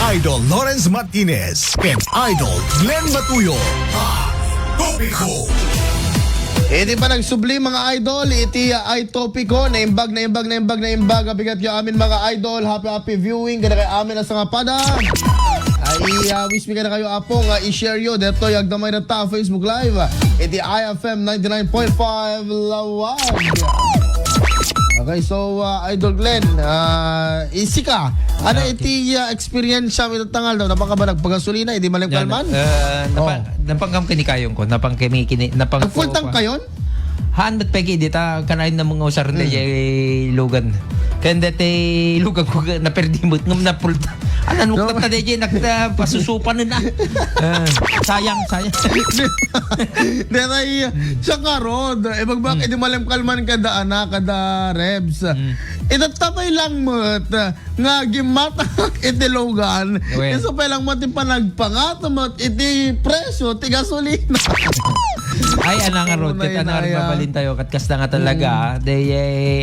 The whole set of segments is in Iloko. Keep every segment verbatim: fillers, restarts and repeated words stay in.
Idol Lawrence Martinez and Idol Glenn Matuyo. Topiko. Iti panagsubli, mga idol, iti, ah, ay topiko, naimbag, naimbag, naimbag, naimbag, abigat yo amin, mga idol, happy, happy viewing, kada kay amin ang sangapada. Ay, ah, wish mi kada kayo, Apo, nga i-share yo, detoy, agdamay na ta, Facebook Live, iti I F M ninety-nine point five Lawag. Okay, so, ah, Idol Glenn, ah, isika, ano iti, ah, experience mo iti tangal daw? Napaka ba nagpagasolina, iti malim kalman? Ah, napa-, Oh. napangkam kini kayon ko, napangkami kini, napang Ang full tank kayon? Haan met pay kidi ta kanayon na mga usar na Mm. jay lugan. Kaya dati lugan ko, naperdi mo, ngam na full tank. Ano, No. nukta ta jay, nagpasusupan na. Ah, sayang, sayang. Dahil, siya karod, eh, magbak-, Mm. iti malim kalman kada anak, kada Rebs. Mm. Itatta pay lang met, nga gimmatang iti lugan, Wen. Isu pay lang met ti panagpangat met iti presyo ti gasolina. Ay, anang arod, Tunay ket anang na arod, yan. Mabalin tayo, ket kasta nga talaga, Mm. day, eh,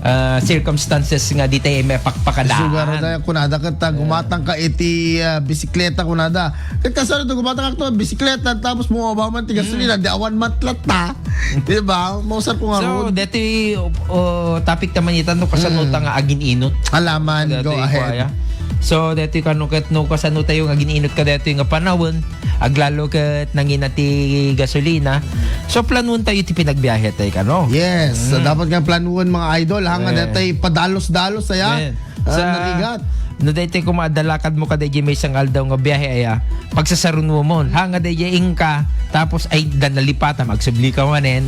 ah, circumstances nga di tayo may pakpakadaan. Sugar na kunada ket, ah, Eh. gumatang ka iti, ah, bisikleta kunada. Ket kasano to, gumatang ka to, bisikleta, tapos bumaba man ti gasolina, Mm. di awan matlat ta. Di ba? Mausar ko nga So, rod. deti, oh, topic naman ita, no, kasano Mm. ta nga agin-inot. Alaman, Dati go ko ahead. aya. So, dati kano ket no, kasano tayo nga agin-inot ka dati nga panahon, aglalo ket nangina ti gasolina. So, planuon tayo ti pinagbiyahe tayo kano. Yes, so Mm. dapat nga planuon, mga idol, ha, nga Eh. dati padalos-dalos, aya. Eh. Ah, Sa, narigat. No, daytoy koma adda lakad mo kada idiay maysa nga aldaw nga biyahe aya, pagsasarunmo mo. Ha, nga daydiay inka, tapos ay, da nalipatan, magsubli ka manen.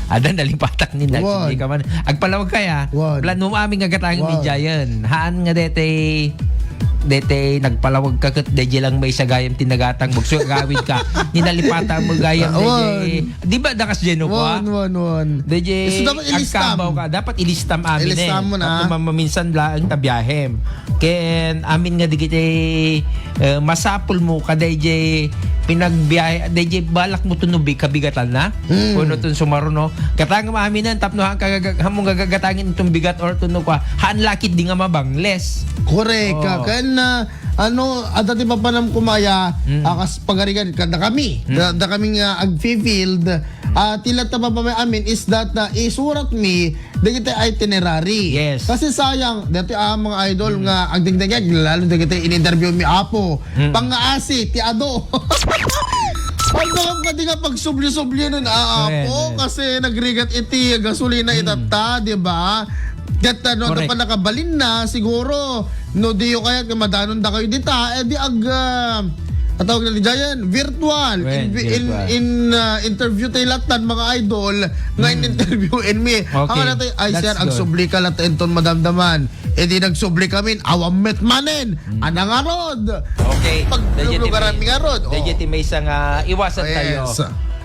Ada nalipatan ni, Wan. nagsubli ka manen. Agpalawag kaya, Wan. Plan mo amin nga gatangin Wan. Midiayan. Haan nga daytoy, daytoy, nagpalawag ka ket daydiay lang maysa gayam ti nagatang, bugso agawid ka. Ni nalipatan mo gayam, Ah, daydiay. Wan. Di ba, dakas Genova? Wan, wan, wan. Daydiay, Isu dapat ilistam. Agkabaw ka. Dapat ilistam amin Ilistam eh. Mo na. At maminsan laeng ta biyahem. Ken amin nga digiti, eh, masapul mo ka daydiay pinagbiyahe, daydiay balak mo tunubi kabigatan na. Hmm. Kuno tun sumaruno. Katang amin nan tapno han kagaga-, hamo nga gagatangin itong bigat or tunog ka. Han lakit di nga mabangles. Correct. Oo. Ken, ah, ano, adda ti papanam kumaya, Mm. ah, kas pagarigan, kada kami, Mm. da, da kami nga agfi-field, ah, ti latta papamay amin is that, ah, isurat mi dagiti itinerary. Yes. Kasi sayang, dati, ah, mga idol Mm. nga agdengdengeg, lalo dagiti in-interview mi, Apo, Mm. pangaasi, ti ado. Ang gawam ka di nga pagsubli-subli nun, ah, Apo, Correct. Kasi nagrigat iti gasolina Mm. itatta, di ba? Ket ano, Correct. Dapat nakabalin na, siguro, no, diyo kaya madanon da kayo dita, eh, di ag, ah, ang tawag na di dyan, virtual. Well, In, in, virtual. In, ah, interview tayo lahat, mga idol, nga Hmm. in-interview in me. Okay. Ang natin, ay, That's sir, ang good. Subli ka lahat, enton madamdaman. Eh, di nagsubli kami, awam met manen. Hmm. Anang arod? Okay. Pag Medyo lugar ti may, kami nga rod, medyo oh. Ti may isang, ah, iwasan Oh, tayo. Yes.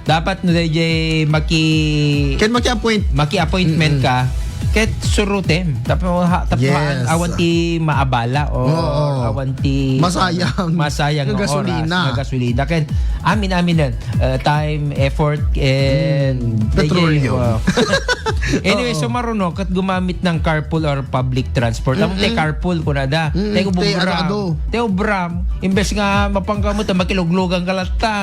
Dapat no, D J, maki-, Ken maki-appoint. Maki-appointment Mm-mm. ka. Ket surutem. Tapno ha-, tapno Yes. awan ti maabala o Oo. Awan ti Masayang. Masayang Nga nga gasolina. Oras, nga gasolina. Ken amin-amin na, uh, time, effort, and Mm. Petrolyo. Wow. Anyway, Oo. So maruno, ket gumamit ng carpool or public transport. Amo ti Mm-mm. Carpool, kunada. Mm-mm. Te Te ubram. Ado-ado. Te ubram. Imbes nga mapangka mo, te makiluglugan ka latta.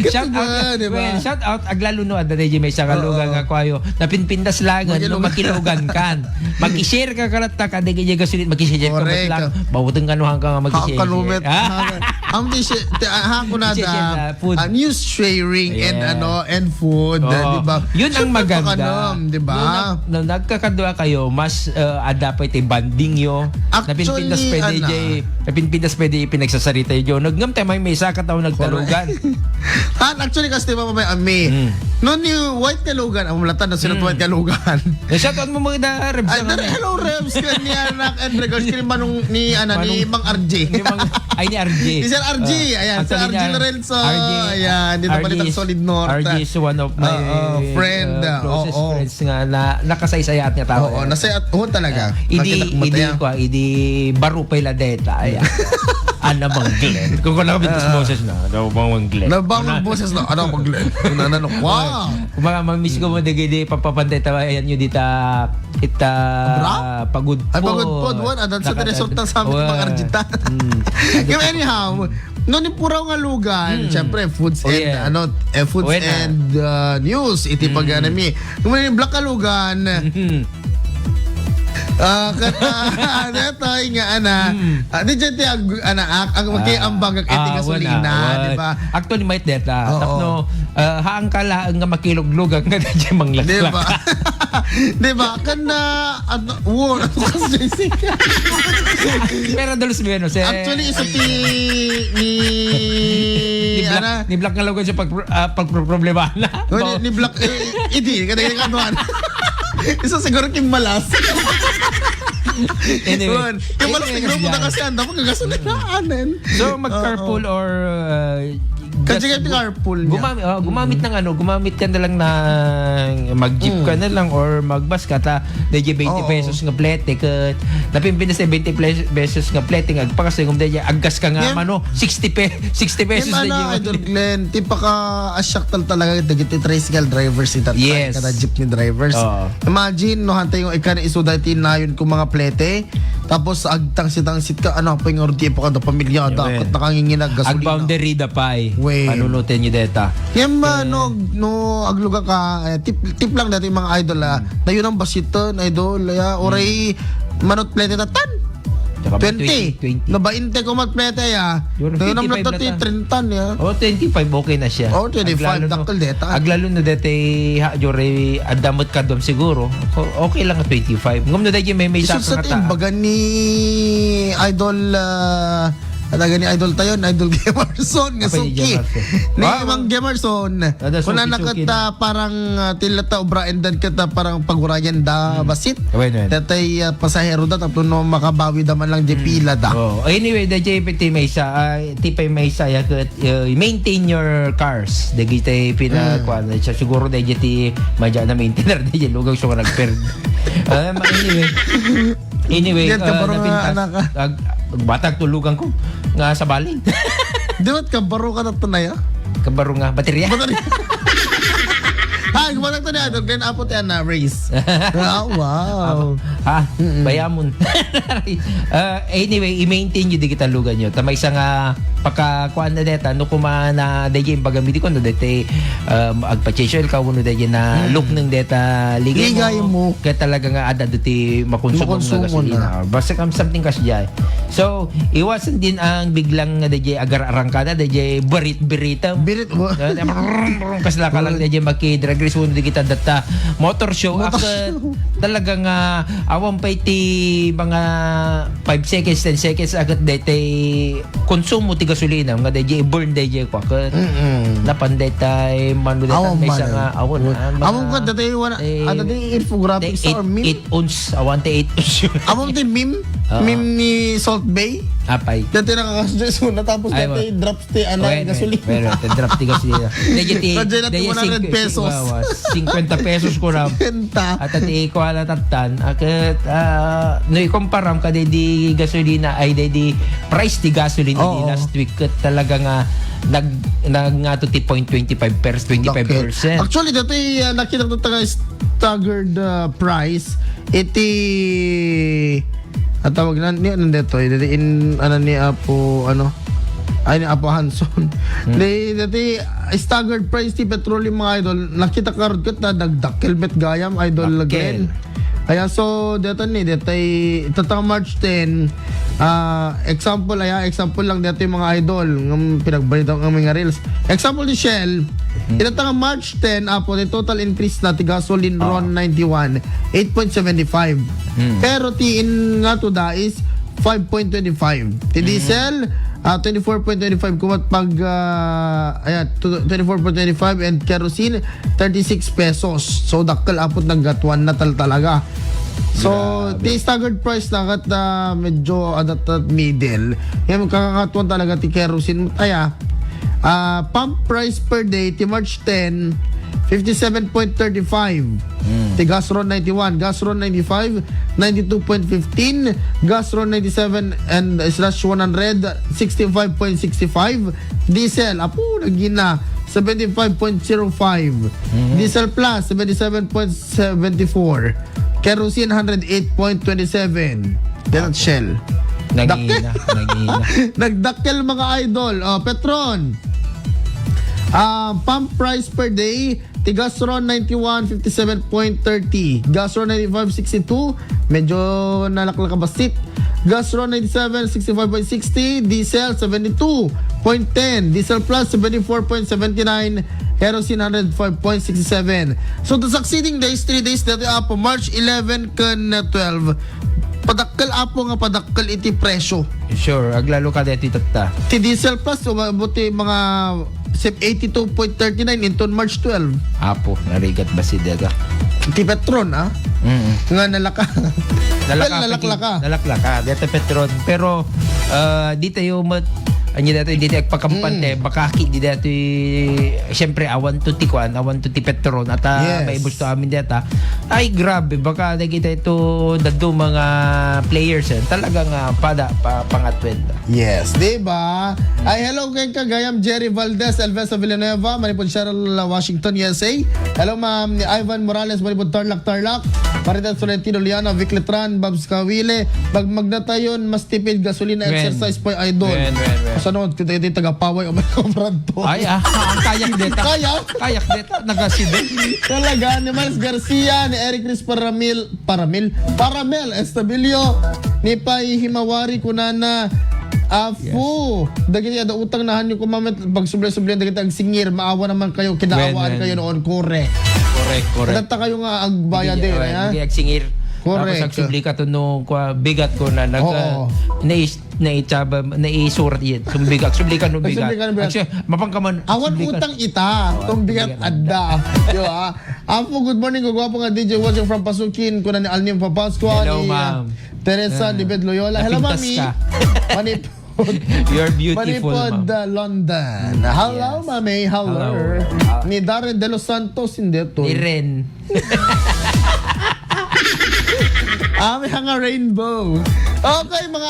Shout out, Diba? Well, shout out, aglalo no, adda D J may isang Oo. Lugan nga kuayo. Napinpindas lang, no, Makilugan. Makilugan kan. Mag-share ka ka latta, ka, D J gasolina, mag-share ka Correct. Lang. Bawuteng ka no, hanggang mag-share. Hakalumet. Ah? Haka-, ang di shi-, te-, ah, ha, kunada, Share, share, ah, food. Ah, news sharing and, Yes. Ano, and food, Oo. Di ba? Yun ang Siyempre, maganda. Pakanam, di ba? No, nag-, no, nagkakadua kayo, mas, uh, ada pa iti bonding yo. Actually, Napinpintas pwede, ano? Jay, napinpintas pwede ipinagsasarita yo. Nagngam tayo, may, may isa ka tao nagtalugan. Correct. Han, actually, kasi, di ba, may ami? Hmm. No, ni White Kalugan, ang mulatan na sila Hmm. White Kalugan. Eh, shout out mo, mga da, Rebs, Ay, ang dali, ano? Hello, Rebs, kani anak, and regards, kini Manong, ni, ano, ni Manong, Mang R J. Ni Mang, ay, ni R J. Ni Sir R J, Ah, ayan, Sir actually, R J ni Lorenzo. R J, Ayan, dito R J pala sa is, Solid North. R J is one of my, Oo, friend, uh, ah, closest oo. Friends nga na, nakasaysayaat nga tao. Oo, nasayat, oo, talaga. Ah, idi, Nakita ko idi mataya. Ko, ah, idi baro pa ila deta, ayan. Ana Mang Glenn. Kung kuna ka pintas boses na, Ana Mang Glenn. Nabang ang boses na, Ana Mang Glenn. Kuna na, no? Wow! Kumbaga, mamiss ko mo, di, di, papapantay tawa, ayan nyo, dita, ita, Abra? Pagudpod. Ay, Pagudpod, wan, adan sa Nakata- Tinesor ta sa amin, Wan. Mga Argenta. Mm. Yung anyhow, no, ni Puraw nga Lugan, Mm. syempre, foods Oh, and, yeah. ano, eh, foods Wen, ah. and, uh, news, iti Mm. pag-anami. Kung may Black Kalugan, Mm. Ah, kat, ah, detoy nga, ana. Hmm. Ah, di dyan ti ag-, ana, ak-, ang Ah, makiambag ak iti ah, gasolina, wala, di ba? Actually, may deta. Oo. Tapno, ah, haan ka laeng nga makiluglugak nga di dyan manglaklak. Di ba? Di ba? Kan na, ano, war, ano kasi, J C? Pero dalos menos, eh. Actually, isa ti, ni, Ni Black, ana? Ni Black nga lugar sa pag-, ah, pagproblema na. Oh, ni, Ba- ni Black, eh, idi, kada, kada, kada, Isa siguro king malas. Anyway. Yun. Yung malas, Anyway, siguro yan. Puta kasi, ang dapat kagasolinahan, eh. So, mag-carpool Oo. or, uh, Kasi just yung gu-, carpool niya. gumamit, oh, gumamit Mm. ng ano, gumamit ka na lang ng mag-jeep Mm. ka na lang or mag-bus ka, ta, medyo twenty Oo. pesos nga plete, kat, napimpinas na twenty ples-, pesos nga plete, nga agpakas, kung medyo aggas ka nga, Yan. mano, sixty pe-, sixty pesos Yan, na ano, yun. Idol Glenn, ti paka-asyak tal talaga, dagiti tricycle drivers, ita, Yes. kada jeepney drivers. Oo. Imagine, no, hantay yung ikana isuda iti nayon ko mga plete. Tapos, agtangsit-tangsit ka, ano, pa yung ordi pa kada pamilya, Amen. Dapat nakanginginag gasolina. Ag-boundary da pay. Wait. Panunutin nyo deta. Yan ba, Eh. no, no, agluga ka, eh, tip, tip lang dati mga idol, ah. Hmm. Nayon ang basiton, idol, ya, Hmm. oray, manot plete na tan. Tsaka twenty, twenty, twenty. Na bainte ko mat plete, ya. Yun, Nayon ang twenty-five na ta. Trenta, ya. Oh, twenty-five, okay na siya. Oh, twenty-five, Aglalo no, dakkel deta. Aglalo no dete ha, jure, adamot kadam siguro. O-, okay lang ang twenty-five. Ngam no dahil may, may Isang sa sakang ata. Imbaga ni Idol, ah, ano nga ni Idol tayo, Idol Gemerson nga Apa ni suki. Gemerson? Ni Ah, Mang Gemerson. Ada Kuna suki-suki nakat, na. Ah, parang, ah, tila ta obra and then kita parang pagurayan da Hmm. basit. Awen, awen. Tatay, ah, pasahero da, tapno makabawi da man lang di Hmm. pila da. Oh, anyway, da J P T may isa, ah, ti pay may isa, ya ket, uh, maintain your cars. Dagiti pina-, Hmm. kuan, siya siguro dagiti madya na maintainer, dagiti lugaw siya nagperd. Um, anyway, anyway, Yan, uh, kabaro nga napintas, anak, ah. ag-, batag tulugan ko nga sa balin. Di ba't kabaro ka na tunay, ah? Kabaro nga, baterya. Baterya. Ah, gumawa to ni Idol Glenn, apo ti Ana Race. Ah, wow. Ha? Mm-mm. Bayamon. Ah, anyway, i-maintain nyo di kita lugan nyo. Ta maysa nga pakakuan na deta, no, kuma na dayjay imbaga mi di ko, no, dete, um, agpa-change oil ka, no, dayjay na Mm. look ng deta, ligay mo. Ligay mo. Kaya talaga nga adda ti makonsumo nga Makonsumo gasolina. na. Basta kam something kas jay. So, iwasan din ang biglang nga dayjay agar-arangkada, dayjay berit-beritam. Birit, wa- Ah, brum, brum, kasla ka lang Brum. dayjay maki-drag race, wenno di kita data motor show. Motor Ak-, show. Talaga nga, awan pa iti mga five seconds, ten seconds, agat daytay konsumo ti gasolina, nga dayjay i-burn dayjay kwa. Ket Mm-mm. napan daytay, mano daytay, Awan may man, isa eh. nga, awan, Wa-, ah, awan mga, ka, dati wala, eh, ah, dati infographic te-, sa eight, or meme? Eight ounce, awan ti eight ounce yun. Awan ti meme? Oo. Meme ni Salt Bay? Apay. Dati nakakasudya suna, tapos Ay, dati wa- drops ti, ano, Okay, gasolina. Pero, pero, te-drop ti gasolina. Dayjay ti, Dayjay na ti dayjay one hundred singkwe-, pesos. Wa-, wa-, singkwenta pesos ko na. Singkwenta. At ati ko ala tatan, aket, ah, no ikumparam ka di, di gasolina, ay, di, di price ti gasolina di Oo. last week, ket talaga nga nag-, nag-, nga to ti point twenty-five per-, twenty-five percent. Okay. Actually, dati, ah, nakita ko taga staggered, ah, price. Iti, ang tawag na, ni, ano dito, iti in, ano ni Apo, ano, ay, ni Apo Hanson. Hmm. Di, dati, staggered price ti petroleum, mga idol. Nakita ka rod ket na, nagdakkel met gayam, Idol Dakkel. Glenn. Ayan, so, dito ni, dito ay, ito ta March ten, ah, example, ayan, example lang dito yung mga idol, ng pinagbalita ko ng mga reels. Example ni Shell, Hmm. ito ta March ten, apo, the total increase na ti gasoline Ah. ron ninety-one, eight point seven five. Hmm. Pero ti in nga to da is five point twenty-five. Ti Hmm. diesel, ah, twenty-four point twenty-five kumat pag, ah, ayan, tu-, twenty-four point twenty-five and kerosene, thirty-six pesos. So, dakkel apot nagkatuan na tal-, talaga. So, Grabe. Ti staggered price na kat, ah, medyo adat at middle. Yan, kakakatuan talaga ti kerosene. Aya, ah, pump price per day, ti March ten, fifty-seven point thirty-five. Mm. ti Gasron ninety-one, Gasron ninety-five, ninety-two point fifteen, Gasron ninety-seven and slash one hundred, sixty-five point sixty-five, diesel, apo, nagina, seventy-five point zero five, diesel plus, seventy-seven point seventy-four, kerosene, hundred eight point twenty-seven. Then Shell. Nagina, nagina. Nagdakkel, mga idol. Oh, Petron. Ah, pump price per day, ti Gasron ninety-one, fifty-seven point thirty. Gasron ninety-five, sixty-two. Medyo nalaklaka bassit. Gasron ninety-seven, sixty-five point sixty. Diesel, seventy-two point ten. Diesel Plus, seventy-four point seventy-nine. Kerosene, hundred five point sixty-seven. So, the succeeding days, three days, dati, apo, March eleven ken twelve. Padakkel, apo, nga padakkel iti presyo. Sure, aglalo ka deti tatta. Ti Diesel Plus, umabot ti mga sep eighty-two point thirty-nine inton March twelve. Apo, narigat ba si Dega? Ti Petron, ah? Mm. Nga nalaka. Nalaka, Well, nalaklaka. Nalaklaka. Deta Petron. Pero, ah, di tayo mat-, anya dito, hindi tayo agpakampante. Mm. Baka ki-, di dito, siyempre, awan to ti kuan, awan to ti Petron. At, ah, Yes. maibus to amin deta. Ay, grabe. Baka nakita ito, dado mga players, eh. Talagang, ah, pada, pa, pangatwenta. Yes, di ba? Ay, hello kay Kagayam Jerry Valdez, Elvesa Villanueva, manipod Cheryl, uh, Washington, U S A. Hello, ma'am, ni Ivan Morales, manipod Tarlac, Tarlac. Marites Florentino Liana, Vic Letran, Babs Kawile, magmagna tayon, mas tipid gasolina, Wen. exercise po, idol. Wen, wen, wen. Kasano, kita, kita, taga Paway, o may kumprado. Ay, ah, ang kayak deta. Kaya? Kayak deta, nagasido. Talaga, ni Miles Garcia, ni Eric Chris Paramil, Paramil, Paramel Estabilio, ni Pay Himawari, kunana, Apo, dagiti ada utang nahanyo kumamet, pagsubli-sublian dagiti agsingir, maawa naman kayo, kinaawaan Wen, wen. kayo noon, korek. Correct, correct. Adatta kayo nga agbayad Hindi, eh, oh, ha? hindi agsingir. Correct. Tapos agsubli ka to no, kwa, bigat ko na, nag, Oo. ah, nais-, naitsaba, naisurat yun. Sumbigak, subli ka no bigat. Agsubli ka no bigat. Agsubli, mapang ka man, Awan subli ka. utang ita, Oo, tong bigat subli ka. adda. Di ba? Apo, good morning, kagwapo nga D J watching from Pasukin, kuna ni Alnim Papascua, Hello, ni, ah, ma'am. Teresa Ah, David Loyola. Hello, napintas Mami. ka. Manipod. You're beautiful, Manipod, ma'am. uh, London. Mm, Hello, yes. Mami. Hello. Hello. Ah. Ni Darren De Los Santos, hindi to. Ni Ren. Ah, may hanga rainbow. Okay, mga